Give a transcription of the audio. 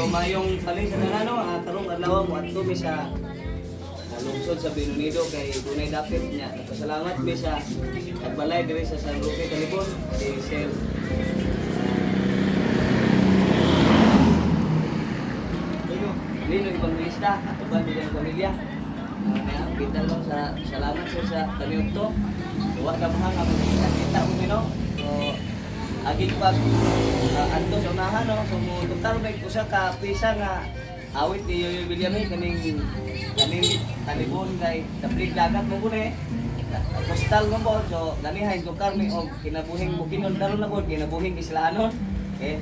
So mayong pali sa tanan, no, karong adlaw mo adto mi sa lungsod sa Bino kay dunay dapit niya. Nagpasalamat mi sa nagbalay diri sa San Roque Talibon si Sir Lino Evangelista at uban niyang pamilya. Kaya kita lang sa salamat, sir, sa kaniudto. Wa ka mga nga magkita mo no. So aging pag adto sa unahan, no. So mo total may usa ka pisa nga awit ni Yoyoy Villame, kaning kaning Talibon kay daplig dagat mo gud eh. Coastal mo po. So ganihay tukar mi og Kinabuhing Bukidnon, karon na gud Kinabuhing Islaanon. Okay.